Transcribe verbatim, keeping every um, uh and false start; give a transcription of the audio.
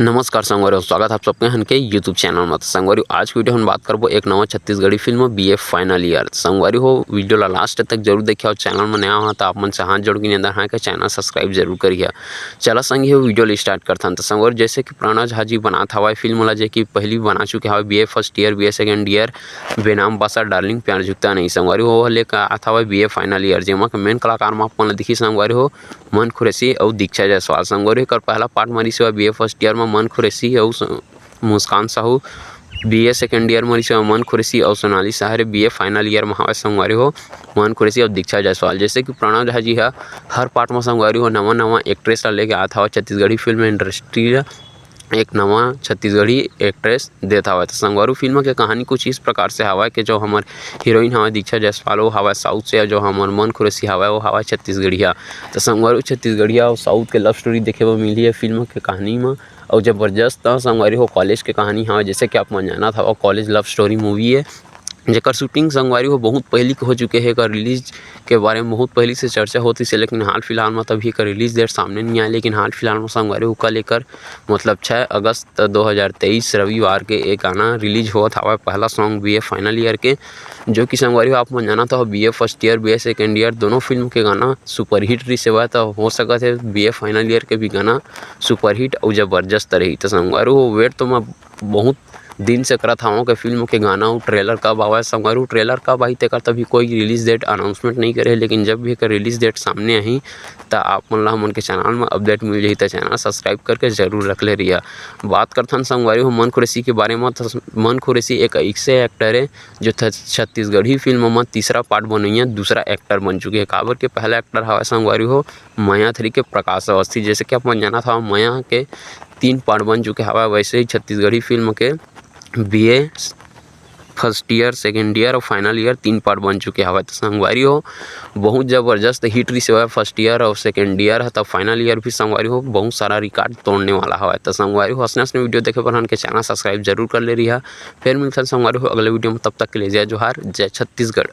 नमस्कार संगवारी हो, स्वागत आप सबके हन के YouTube चैनल में। तो संगवारी हो, आज की वीडियो हम बात करबो एक नवा Chhattisgarhi film BA final year. संगवारी हो, वीडियो ला लास्ट तक जरूर देखिए और चैनल में नया हो तो आप मन से हाथ जोड़ के निवेदन है कि चैनल सब्सक्राइब जरूर करिए। चला संगी हो, वीडियो ला स्टार्ट करथन। तो संगवारी, जैसे कि प्रणव झा जी बनात हवाए फिल्म ला, जे कि पहली बना चुके हवाए BA first year, BA second year, बेनाम बसा डार्लिंग प्यार जुकता नहीं। संगवारी हो, लेकर आत हवाए बीए फाइनल ईयर, जेमा के मेन कलाकार में आप मन ला दिखी संगवारी हो, मन कुरैशी अउ दीक्षा जायसवाल। संगवारी हो, एकर पहला पार्ट मरिस हवय बीए फर्स्ट ईयर म मन कुरैशी अउ स-, मुस्कान साहू, बीए सेकंड ईयर मरिस हवय मन कुरैशी अउ सोनाली सहारे बीए फाइनल ईयर म हवय संगवारी हो, मन कुरैशी अउ दीक्षा जायसवाल। जैसे कि प्रणव झा जी ह हर पार्ट म संगवारी हो नवा नवा एक्ट्रेस ला लेके आत हवय छत्तीसगढ़ी फिल्म इंडस्ट्री ला, एक नवा छत्तीसगढ़ी एक्ट्रेस देत हवय। तो संगवारी हो, फिल्म के कहानी कुछ इस प्रकार से हवय कि जो हमर हीरोइन हवय दीक्षा जायसवाल, वो हवय साउथ से, जो हमर मन कुरैशी हवय, वो हवय छत्तीसगढ़िया। तो संगवारी हो, छत्तीसगढ़िया अउ साउथ के लव स्टोरी देखे बर मिलही ये फिल्म के कहानी म। अउ जबरदस्त संगवारी हो, कॉलेज के कहानी हवय, जैसे कि आप मन जानत हवय, कॉलेज लव स्टोरी मूवी है, जेकर शूटिंग संगवारी हो बहुत पहली के हो चुके हे। एकर रिलीज के बारे में बहुत पहली से चर्चा होत रहिसे, लेकिन हाल फिलहाल में तभी एकर रिलीज डेट सामने नहीं आए। लेकिन हाल फिलहाल में संगवारी हो, कल एकर मतलब छः अगस्त दो हज़ार तेईस रविवार के एक गाना रिलीज होत हवय, पहला सॉन्ग बीए फाइनल ईयर के, जो कि संगवारी हो, आप मन जानत हो, BA first year, BA second year दोनों फिल्म के गाना सुपरहिट रहिस हवय। तो हो सकत है बीए फाइनल ईयर के भी गाना सुपरहिट अउ जबरदस्त रही। तो संगवारी हो, वेट तो मैं बहुत दिन से करत हवं कि फिल्म के गाना अउ ट्रेलर कब आवय। संगवारी हो, ट्रेलर कब आही, तेकर तभी कोई रिलीज डेट अनाउंसमेंट नहीं करे, लेकिन जब भी एकर रिलीज डेट सामने आही, त आप मन ला हमन के चैनल में अपडेट मिल जाही। त चैनल सब्सक्राइब करके जरूर रख ले रहिया। बात करथन संगवारी हो मन कुरैशी के बारे में। त मन कुरैशी एक ऐसे एक्टर है, जो छ-, छत्तीसगढ़ी फिल्म में तीसरा पार्ट बनइया दूसरा एक्टर बन चुके हैं। काबर के पहला एक्टर हवय संगवारी हो मया थ्री के प्रकाश अवस्थी। जैसे कि आप मन जानत हव, मया के तीन पार्ट बन चुके हवय, वैसे ही छत्तीसगढ़ी फिल्म के BA first year, second year और फाइनल ईयर तीन पार्ट बन चुके हवय। तो संगवारी हो, बहुत जबरदस्त हिट रहिस हवय फर्स्ट ईयर और सेकंड ईयर ह, तब फाइनल ईयर भी संगवारी हो बहुत सारा रिकॉर्ड तोड़ने वाला हवय। तो संगवारी हो, असने असने वीडियो देखे बर हन के चैनल सब्सक्राइब जरूर कर ले रहिया। फिर मिलथन संगवारी हो अगले वीडियो में, तब तक के लिए जय जोहार, जय छत्तीसगढ़।